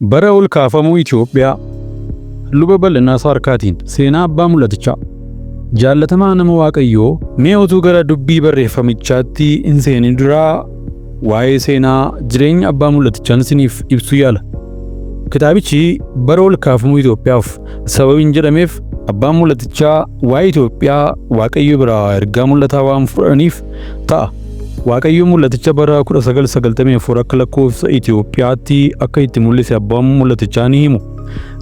Bara ol kaafamuu Itoophiyaa Luba Bal'inaa Saarkaatiin seenaa abbaa mul'atichaa. Jaallatamaa nama Waaqayyoo, mee utuu gara dubbii barreeffamichaatti hin seenin duraa waa'ee seenaa jireenya abbaa mul'atichaan isiniif ibsuu yaala. Kitaabichi bara ol kaafamuu Itoophiyaaf sababiin jedhameef abbaan mul'atichaa waa'ee Itoophiyaa Waaqayyo biraa ergaa mul'ataa waan fudhaniif ta'a. Waaqayyo mul'aticha bara 1994 akka lakkoofsa Itoophiyaatti akka itti mul'ise abbaan mul'atichaa ni himu.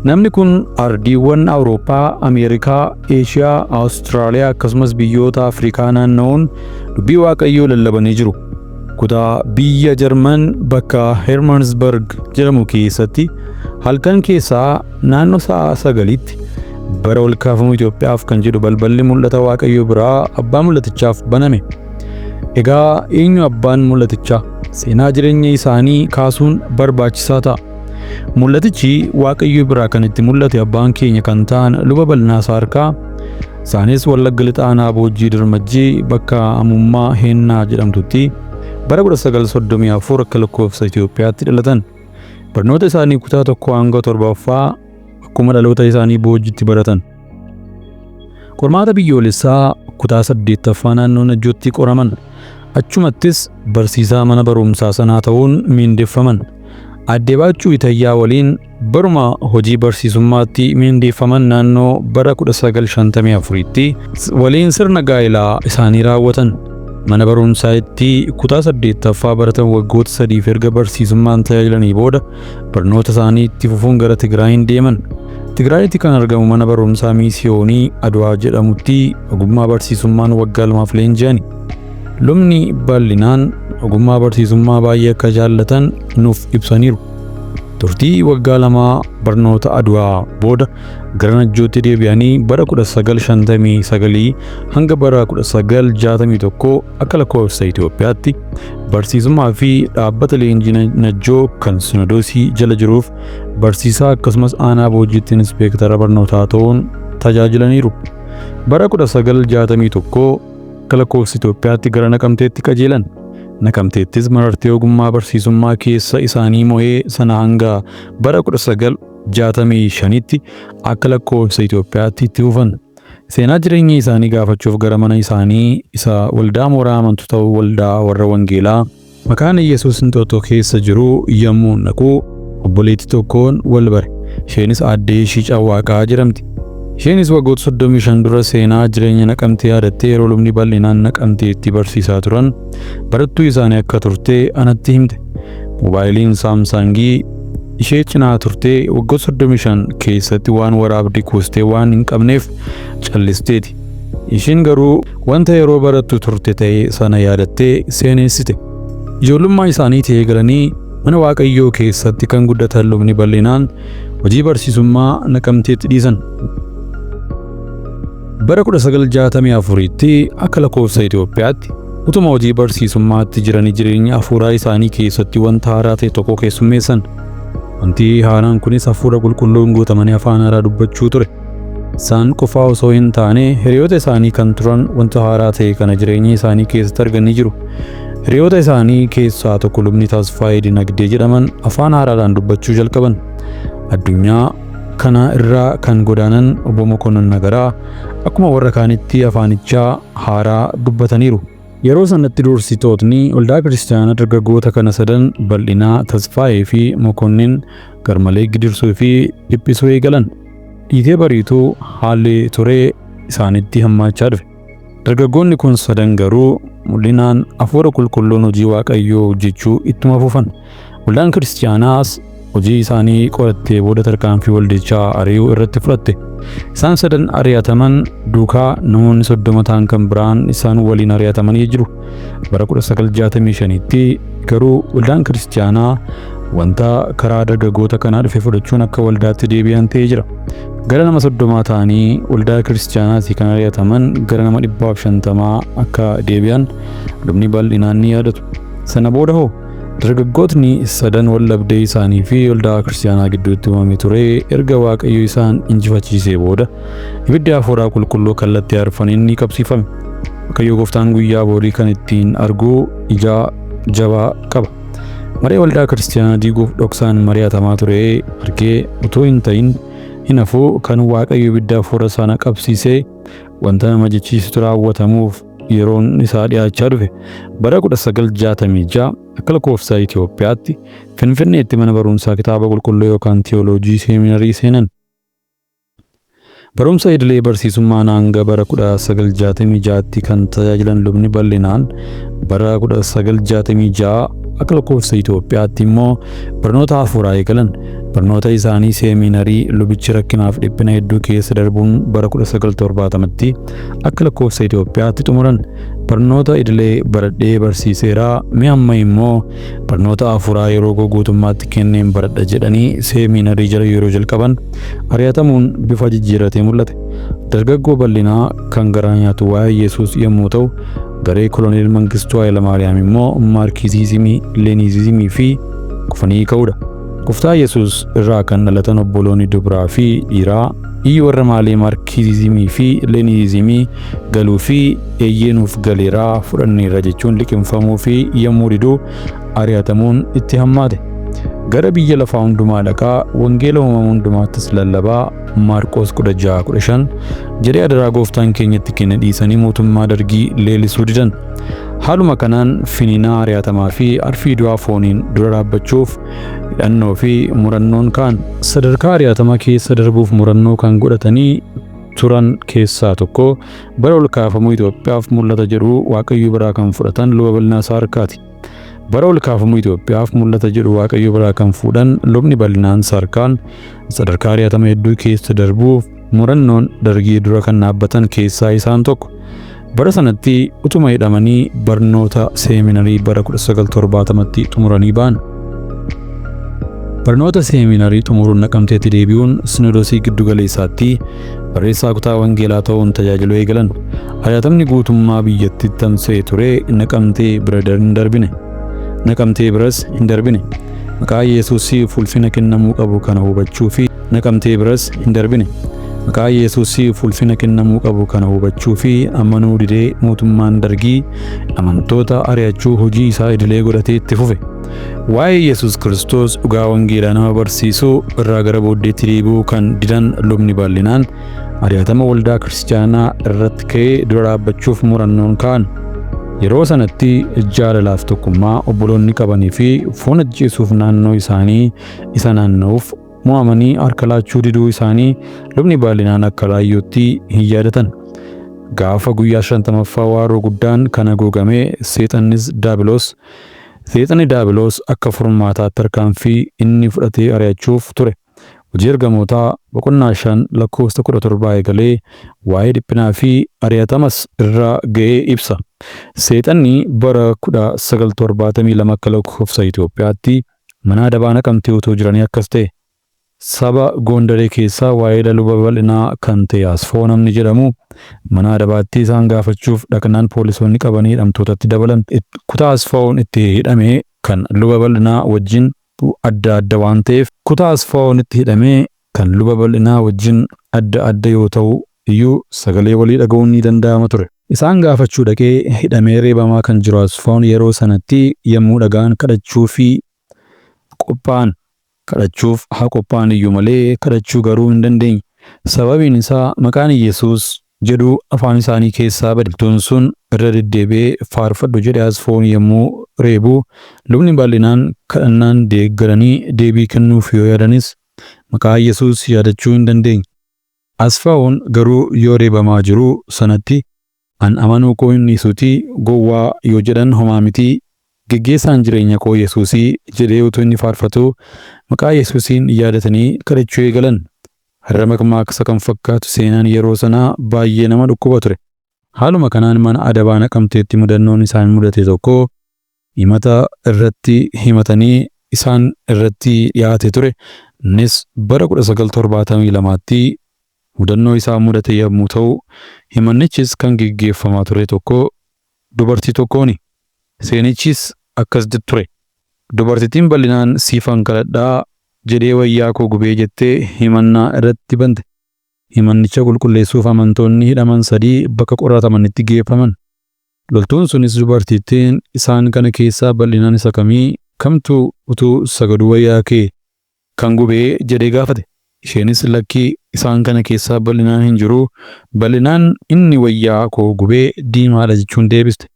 Namni kun ardiiwwan Awurooppaa, Ameerikaa, Eeshiyaa, Awustiraaliyaa akkasumas biyyoota Afrikaa naanna'uun dubbii Waaqayyoo lallabanii jiru. Kutaa biyya Jarman bakka Hermansburg jedhamu keessatti halkan keessaa naannoo sa'a 9tti bara ol kaafamuu Itoophiyaaf kan jedhu balballi mul'ata Waaqayyoo biraa abbaa mul'atichaaf baname. Egaa eenyu abbaan mul'atichaa? Seenaa jireenya isaanii kaasuun barbaachisaa ta'a. Mul'atichi Waaqayyo biraa kan itti mul'ate abbaan keenya kan ta'an Luba Bal'inaa Saarkaa, isaanis Wallagga Lixa Aanaa Boojjii Dirmajjii bakka Amummaa Heennaa jedhamtutti bara 1934 akka lakkoofsa Itoophiyaatti dhalatan. Barnoota isaanii kutaa 1 hanga 7ffaa akkuma dhaloota isaanii Boojjiitti baratan. Qormaata biyyoolessaa kutaa 8ffaa naannoo Najjootti qoraman. Achumattis barsiisaa mana barumsaa sanaa ta'uun miindeffaman. Aadde Baaccuu Itayyaa waliin baruma hojii barsiisummaatti miindeeffaman naannoo bara 1954tti waliin sirna gaa'elaa isaanii raawwatan. Mana barumsaa itti kutaa 8ffaa baratan waggoota sadiif erga barsiisummaan tajaajilanii booda barnoota isaanii itti fufuun gara Tigraayin deeman. Tigraayitti kan argamu mana barumsaa Miisiyoonii Adwaa jedhamutti ogummaa barsiisummaan waggaa lamaaf leenji'ani. Lubni bal'inaan ogummaa barsiisummaa baay'ee akka jaallatan nuuf ibsaniiru. Turtii waggaa lamaa barnoota Adwaa booda gara Najjootti deebi'anii bara 1959 hanga bara 1961 akka lakkoofsa Itoophiyaatti barsiisummaa fi dhaabbata leenjii Najjoo kan Sinodosii jala jiruuf barsiisaa akkasumas aanaa Boojjiitti inspeektara barnootaa ta'uun tajaajilaniiru. Bara 1961 akka lakkoofsa Itoophiyaatti gara Naqamteetti qajeelan. Naqamteettis marartee ogummaa barsiisummaa keessa isaanii mo'ee sana hanga bara 1965tti akka lakkoofsa Itoophiyaatti itti fufan. Seenaa jireenya isaanii gaafachuuf gara mana isaanii isa waldaa mooraa amantoota waldaa warra wangeelaa Makaana Yesuus Inxooxxoo keessa jiru yommuun dhaqu obboleettii tokkoon wal bare. Isheenis Aaddee Ishii Cawwaaqaa jedhamti. Isheenis waggoota 35 dura seenaa jireenya Naqamtee yaadattee yeroo lubni bal'inaan Naqamteetti barsiisaa turan barattuu isaanii akka turte anatti himte. Moobaayiliin Saamsaangii ishee cinaa turte waggoota 35 keessatti waan waraabdee kuustee waan hin qabneef callisteeti. Ishiin garuu wanta yeroo barattu turte ta'e sana yaadattee seeneessite. Ijoollummaa isaaniitii eegalanii mana Waaqayyoo keessatti kan guddatan lubni bal'inaan hojii barsiisummaa Naqamteetti dhiisan. Bara 1964tti akka lakkoofsa Itoophiyaatti utuma hojii barsiisummaatti jiranii jireenya hafuuraa isaanii keessatti wanta haaraa ta'e tokko keessummeessan. Wanti haaraan kunis hafuura qulqulluun guutamanii afaan haaraa dubbachuu ture. Isaan qofaa osoo hin taane hiriyoota isaanii kan turan wanta haaraa ta'e kana jireenya isaanii keessatti arganii jiru. Hiriyoota isaanii keessaa tokko lubni Tasfaayee Dinagdee jedhaman afaan haaraadhaan dubbachuu jalqaban. Addunyaa kana irraa kan godaanan obbo Mokonnon Nagaraa akkuma warra kaanitti afaanichaa haaraa dubbataniiru. Yeroo sanatti dursitootni waldaa kiristaanaa dargaggoota kana sadan Bal'inaa, Tasfaayee fi Mokonnin garmalee gidirsuu fi dhiphisuu eegalan. Dhiitee bariituu haalli ture isaanitti hammaachaa dhufe. Dargaggoonni kun sadan garuu mul'inaan hafuura qulqulluun hojii Waaqayyoo hojjechuu ittuma fufan. Waldaan kiristiyaanaas hojii isaanii qorattee booda tarkaanfii waldichaa ari'uu irratti fudhatte. Isaan sadan ari'ataman duukaa namoonni 30 ta'an kan biraan isaan waliin ari'atamanii jiru. Bara 1965tti garuu waldaan kiristiyaanaa wanta karaa dargaggoota kanaa dhufe fudhachuun akka waldaatti deebi'an ta'ee jira. Gara nama 30 ta'anii waldaa kiristiyaanaatii kan ari'ataman gara nama 150 akka deebi'an lubni bal'inaan ni yaadatu. Sana booda hoo dargaggootni sadan wal dhabdee isaanii fi waldaa kiristiyaanaa gidduutti uumame ture erga Waaqayyo isaan injifachiisee booda ibiddi hafuuraa qulqulluu kallattii arfaniin ni qabsiifame. Waaqayyo gooftaan guyyaa borii kan ittiin argu ija jabaa qaba. Maree waldaa kiristiyaanaa diiguuf dhoksaan mari'atamaa ture argee utuu hin ta'in hin hafu kan Waaqayyo ibidda hafuura sana qabsiisee wanta nama jechisiisu raawwatamuuf yeroon isaa dhiyaachaa dhufe. Bara 1966 akka lakkoofsa Itoophiyaatti Finfinneetti mana barumsaa kitaaba qulqulluu yookaan tiyooloojii seeminarii seenan. Barumsa idilee barsiisummaan hanga bara 1966tti kan tajaajilan lubni bal'inaan bara 1966 akka lakkoofsa Itoophiyaatti immoo barnoota hafuuraa eegalan. Barnoota isaanii seeminarii lubichi rakkinaaf dhiphina hedduu keessa darbuun bara 1970tti akka lakkoofsa Itoophiyaatti xumuran. Barnoota idilee baradhee barsiiseera, mee amma immoo barnoota hafuuraa yeroo koo guutummaatti kenneen baradha jedhanii seeminarii jala yeroo jalqaban ari'atamuun bifa jijjiiratee mul'ate. Dargaggoo bal'inaa kan garaa nyaatu waa'ee Yesuus yommuu ta'u, garee Koloneel Mangistuu Hayilamaariyaam immoo Maarkisiizimii, Leenizimii fi kufanii ka'uudha. Gooftaa Yesuus irraa kan dhalatan obboloonni dubaraa fi dhiiraa iyyi warra maalee Maarkisiizimii fi Leenizimii galuu fi eeyyee nuuf galeeraa fudhanneerra jechuun liqimfamuu fi yommuu diduu ari'atamuun itti hammaate. Gara biyya lafaa hundumaa dhaqaa wangeela uumama hundumaattis lallabaa Maarqos 16:15 jedhee adaraa gooftaan keenyatti kenne dhiisanii mootummaa dargii leellisuu didan. Haaluma kanaan finiinaa ari'atamaa fi arfii du'aa fooniin dura dhaabbachuuf hidhannoo fi murannoon ka'an. Sadarkaa ari'atama keessa darbuuf murannoo kan godhatanii turan keessaa tokko bara ol kaafamuu Itoophiyaaf mul'ata jedhu Waaqayyo biraa kan fudhatan luba Bal'inaa Saarkaati. Bara ol kaafamuu Itoophiyaaf mul'ata jedhu Waaqayyo biraa kan fuudhan lubni Bal'inaan Saarkaan sadarkaa ari'atama hedduu keessa darbuuf murannoon dargii dura kan dhaabbatan keessaa isaan tokko. Bara sanatti utuma hidhamanii barnoota seeminarii bara 1970tti xumuranii ba'an. Barnoota seeminarii xumuruun Naqamteetti deebi'uun Sinodosii giddu galeessaatti barreessaa kutaa wangeelaa ta'uun tajaajiluu eegalan. Ari'atamni guutummaa biyyattiitti tamsa'e ture Naqamtee bira hin darbine. Naqamtee biras hin darbine. Maqaa Yesuusiif ulfina kennamuu qabu kana hubachuu fi Naqamtee biras hin darbine. Maqaa Yesuusiif ulfina kennamuu qabu kana hubachuu fi amanuu didee mootummaan dargii amantoota ari'achuu hojii isaa idilee godhatee itti fufe. Waa'ee Yesuus Kiristoos dhugaa wangeelaa nama barsiisuu irraa gara booddeetti deebi'uu kan didan lubni bal'inaan ari'atama waldaa kiristiyaanaa irratti ka'ee dura dhaabbachuuf murannoon ka'an. Yeroo sanatti jaalalaaf tokkummaa obboloonni qabanii fi foon ajjeesuuf naannoo isaanii isa naanna'uuf mo'amanii harka laachuu diduu isaanii lubni bal'inaan akka laayyootti hin yaadatan. Gaafa guyyaa 50ffaa waaroo guddaan kan haguugamee seexannis Daabiloos Seexanni Daabiloos akka furmaataatti tarkaanfii inni fudhatee ari'achuuf ture. Hojii Ergamootaa boqonnaa 5 lakkoofsa 17 eegalee waa'ee dhiphinaa fi ari'atamas irra ga'ee ibsa. Seexanni bara 1972 akka lakkoofsa Itoophiyaatti mana adabaa Naqamtee utuu jiranii akkas ta'e. Saba Gondaree keessaa waa'ee luba bal'inaa kan ta'e Asfoo namni jedhamu mana adabaatti isaan gaafachuuf dhaqnaan poolisoonni qabanii hidhamtootatti dabalan. Kutaa Asfaawun itti hidhame kan luba bal'inaa wajjin adda adda waan ta'eef kutaa Asfaawun itti hidhame kan luba bal'inaa wajjin adda adda yoo ta'u iyyuu sagalee walii dhaga'uun ni danda'ama ture. Isaan gaafachuu dhaqee hidhamee reebamaa kan jiru Asfaawun yeroo sanatti yommuu dhaga'an kadhachuu fi qophaa'an. Kadhachuuf haa qophaa'an iyyuu malee kadhachuu garuu hin dandeenye. Sababiin isaa maqaan Yesuus jedhu afaan isaanii keessaa bade. Loltuun sun irra deddeebi'ee faarfadhu jedhe Asfoon yommuu reebu lubni bal'inaan kadhannaan deeggaranii deebii kennuuf yoo yaadanis maqaa Yesuus yaadachuu hin dandeenye. Asfaawun garuu yoo reebamaa jiru sanatti an amanuu koo hin dhiisuutii gowwaa yoo jedhan homaa mitii geggeessaan jireenya koo Yesuusii jedhee utuu inni faarfatu maqaa Yesuusiin yaadatanii kadhachuu eegalan. Har'a makmaaksa kan fakkaatu seenaan yeroo sanaa baay'ee nama dhukkuba ture. Haaluma kanaan mana adabaa Naqamteetti mudannoon isaan mudate tokko himata irratti himatanii isaan irratti dhiyaate ture. Innis bara 1972tti mudannoo isaa mudate yommuu ta'u, himannichis kan geggeeffamaa ture tokko dubartii tokkooni. Seenichis akkas ture. Dubartittiin bal'inaan siifan kadhadhaa jedhee wayyaa koo gubee jettee himannaa irratti bante. Himannicha qulqulleessuuf amantoonni hidhaman sadii bakka qoratamanitti geeffaman. Loltuun sunis dubartittiin isaan kana keessaa bal'inaan isa kamii Kamtu utuu sagaduu wayyaa kee kan gubee jedhee gaafate. Isheenis lakkii isaan kana keessaa bal'inaan hin jiru, bal'inaan inni wayyaa koo gubee diimaadha jechuun deebiste.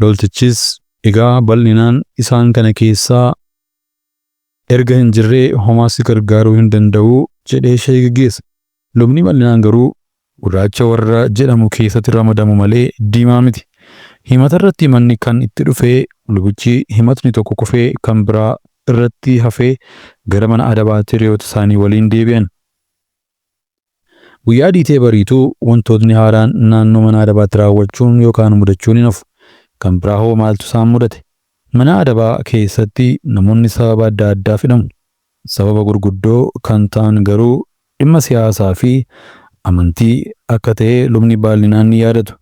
Loltichis egaa bal'inaan isaan kana keessaa erga hin jirree homaa si gargaaruu hin danda'u jedhee ishee geggeesse. Lubni bal'inaan garuu gurraacha warra jedhamu keessatti ramadamu malee diimaa miti. Himata irratti himanni kan itti dhufee lubichi himatni tokko kufee kan biraa irratti hafee gara mana adabaatti hiriyoota isaanii waliin deebi'an. Guyyaa dhiitee bariitu wantootni haaraan naannoo mana adabaatti raawwachuun yookaan mudachuun hin hafu. Kan biraa hoo maaltu isaan mudate? Mana adabaa keessatti namoonni sababa adda addaaf hidhamu. Sababa gurguddoo kan ta'an garuu dhimma siyaasaa fi amantii akka ta'e lubni Baallinaan ni yaadatu.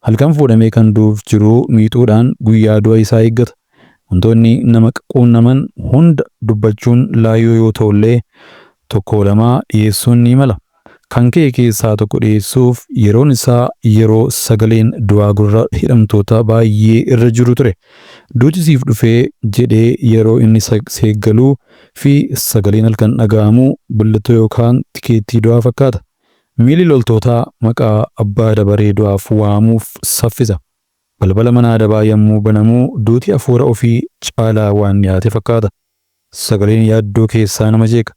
Halkan fuudhamee kan du'uuf jiru miixuudhaan guyyaa du'a isaa eeggata. Wantoonni nama quunnaman hunda dubbachuun laayyoo yoo ta'ullee tokko lama dhiyeessuun ni mala. Kan ka'e keessaa tokko dhiyeessuuf yeroon isaa yeroo sagaleen du'aa gurra hidhamtoota baay'ee irra jiru ture. Duuti siif dhufee jedhee yeroo inni seeggaluu fi sagaleen halkan dhaga'amu mallattoo yookaan tikeettii du'aa fakkaata. Miilli loltootaa maqaa abbaa dabaree du'aaf waamuuf saffisa. Balbala mana adabaa yommuu banamu duuti hafuura ofii caalaa waan dhiyaate fakkaata. Sagaleen yaaddoo keessaa nama jeeqa.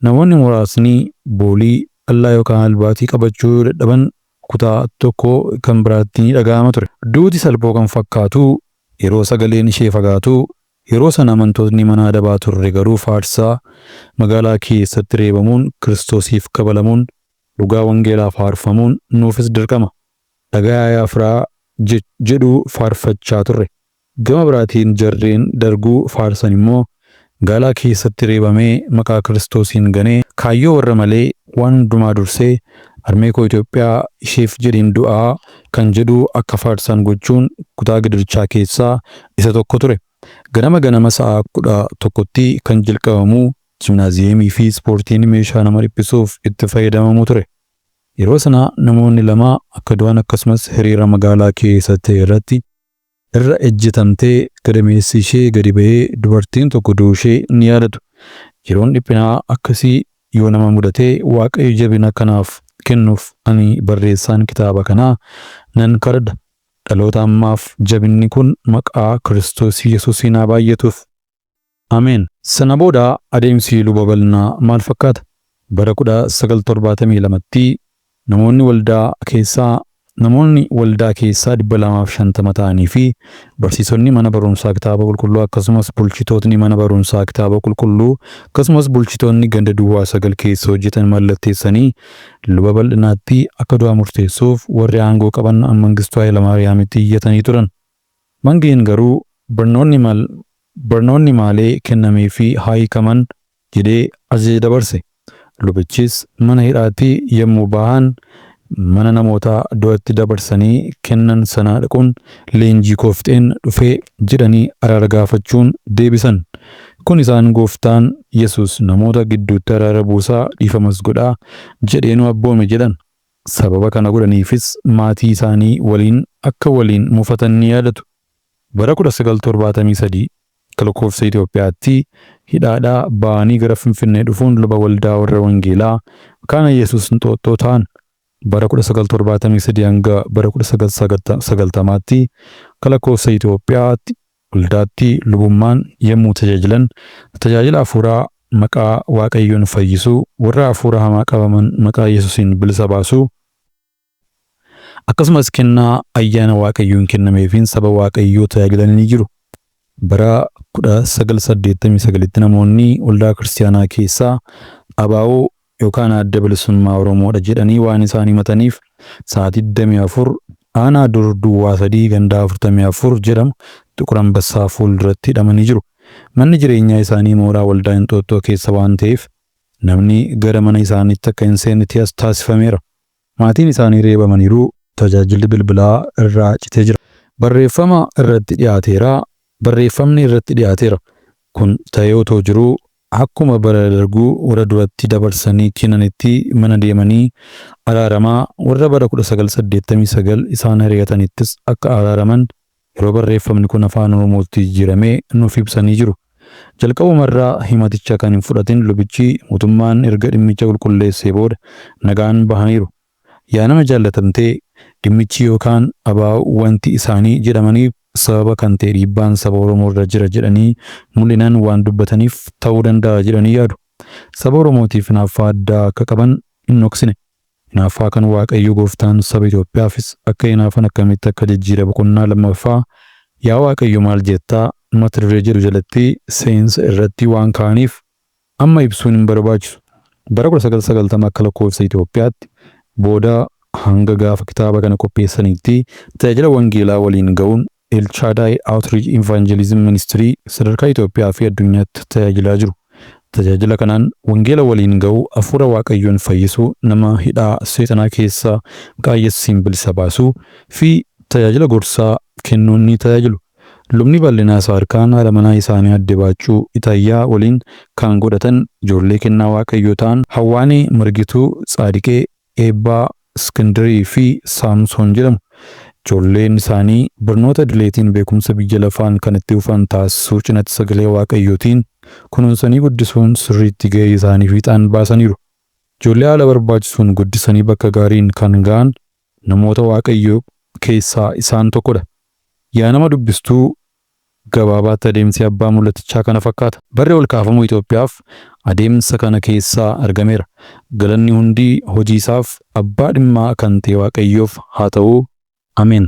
Namoonni muraasni boolii, allaa yookaan albaatii qabachuu yoo dadhaban kutaa tokko kan biraatti ni dhaga'ama ture. Duuti salphoo kan fakkaatu yeroo sagaleen ishee fagaatu, yeroo sana amantootni mana adabaa turre garuu faarsaa magaalaa keessatti reebamuun, Kiristoosiif kabalamuun, dhugaa wangeelaaf faarfamuun nuufis dirqama. Dhagayaa yaa firaa jedhu faarfachaa turre. Gama biraatiin jarreen darguu faarsan immoo magaalaa keessatti reebamee maqaa Kiristoosiin ganee kaayyoo warra malee waan hundumaa dursee harmee koo Itoophiyaa isheef jedheen du'aa kan jedhu akka faarsan gochuun kutaa gidirichaa keessaa isa tokko ture. Ganama ganama sa'a 11tti kan jalqabamu jimnaaziyeemii fi ispoortiin meeshaa nama dhiphisuuf itti fayyadamamu ture. Yeroo sana namoonni lama akka du'an akkasumas hiriira magaalaa keessa ta'e irratti irra ejjetamtee gadameessi ishee gadi ba'ee dubartiin tokko du'uu ishee ni yaadatu. Yeroon dhiphinaa akkasii yoo nama mudate Waaqayyo jabina kanaaf kennuuf ani barreessaan kitaaba kanaa nan kadhadha. Dhaloota ammaaf jabinni kun maqaa Kiristoos Yesuusiin haa baay'atuuf. Ameen. Sana booda adeemsi luba bal'inaa maal fakkaata? Bara 1972tti namoonni waldaa keessaa namoonni waldaa keessaa 250 ta'anii fi barsiisonni mana barumsaa kitaaba qulqulluu akkasumas bulchitootni mana barumsaa kitaaba qulqulluu akkasumas bulchitoonni ganda duwwaa 9 keessa hojjetan mallatteessanii luba bal'inaatti akka du'a murteessuuf warri aangoo qaban Mangistuu Hayilamaariyaamitti iyyatanii turan. Mangeen garuu barnoonni maalee kennameefii haa hiikaman jedhee ajaja dabarse. Lubichis mana hidhaatti yommuu bahan mana namoota du'atti dabarsanii kennan sanaa dhaquun leenjii koo fixeen dhufee jedhanii araara gaafachuun deebisan. Kun isaan Gooftaan Yesuus namoota gidduutti araara buusaa dhiifamas godhaa jedhee nu abboome jedhan. Sababa kana godhaniifis maatii isaanii waliin akka waliin mufatan ni yaadatu. Bara 1973 akka lakkoofsa Itoophiyaatti hidhaadhaa ba'anii gara Finfinnee dhufuun luba waldaa warra Wangeelaa Makaana Yesuus Inxooxxoo ta'an. Bara 1973 hanga bara 1990tti akka lakkoofsa Itoophiyaatti waldaatti lubummaan yommuu tajaajilan tajaajila hafuuraa maqaa Waaqayyoon fayyisuu, warra hafuura hamaa qabaman maqaa Yesuusiin bilisa baasuu, akkasumas kennaa ayyaana Waaqayyoon kennameefiin saba Waaqayyoo tajaajilanii jiru. Bara 1989tti namoonni waldaa kiristaanaa keessaa ABO yookaan Adda Bilisummaa Oromoodha jedhanii waan isaan himataniif sa'aatii 24 aanaa dur duwwaa 3 gandaa 44 jedhamu Xuqur Ambassaa fuulduratti hidhamanii jiru. Manni jireenyaa isaanii mooraa waldaa Inxooxxoo keessa waan ta'eef namni gara mana isaaniitti akka hin seenne taasifameera. Maatiin isaanii reebamaniiru. Tajaajilli bilbilaa irraa citee jira. Barreeffama irratti dhiyaateera. Barreeffamni irratti dhiyaateera. Kun ta'ee otoo jiruu akkuma bara darguu warra duratti dabarsanii kennanitti mana deemanii araaramaa warra bara 1989 isaan ari'atanittis akka araaraman yeroo barreeffamni kun afaan Oromootti jijjiiramee nuuf ibsanii jiru. Jalqabumarraa himaticha kan hin fudhatin lubichi mootummaan erga dhimmicha qulqulleessee booda nagaan bahaniiru. Yaa nama jaallatamtee, dhimmichi yookaan abaa'u wanti isaanii jedhamaniif sababa kan ta'e dhiibbaan saba Oromoo irra jira jedhanii mul'inaan waan dubbataniif ta'uu danda'a jedhanii yaadu. Saba Oromootiif hinaaffaa addaa akka qaban hin dhoksine. Hinaaffaa kan Waaqayyo gooftaan saba Itoophiyaafis akka hinaafan akkamitti akka jijjiire boqonnaa 2ffaa Yaa Waaqayyo maal jettaa mata duree jedhu jalatti seensa irratti waan kaa'aniif amma ibsuun hin barbaachisu. Bara 1990 akka lakkoofsa Itoophiyaatti booda hanga gaafa kitaaba kana qopheessaniitti tajaajila wangeelaa waliin ga'uun Elchaadaay Outreach Evangelism Ministry sadarkaa Itoophiyaa fi addunyaatti tajaajilaa jiru. Tajaajila kanaan wangeela waliin ga'uu, hafuura Waaqayyoon fayyisuu, nama hidhaa seexanaa keessaa maqaa Yesuusiin bilisa baasuu, fi tajaajila gorsaa kennuun ni tajaajilu. Lubni Bal'inaa Saarkaan haadha manaa isaanii Aadde Baaccuu Itayyaa waliin kan godhatan ijoollee kennaa Waaqayyoo ta'an Hawwaanee, Margituu, Tsaadiqee, Eebbaa, Iskindirii fi Saamsoon jedhamu. Ijoolleen isaanii barnoota idileetiin beekumsa biyya lafaan kan itti fufan taasisuu cinatti sagalee Waaqayyootiin kunuunsanii guddisuun sirriitti gahee isaanii fiixaan baasaniiru. Ijoollee haala barbaachisuun guddisanii bakka gaariin kan ga'an namoota Waaqayyoo keessaa isaan tokkodha. Yaa nama dubbistuu Gabaabaatti adeemsi abbaa mul'atichaa kana fakkaata. Barri ol kaafamuu Itoophiyaaf adeemsa kana keessaa argameera. Galanni hundi hojiisaaf abbaa dhimmaa kan ta'e Waaqayyoof haa ta'u. Ameen.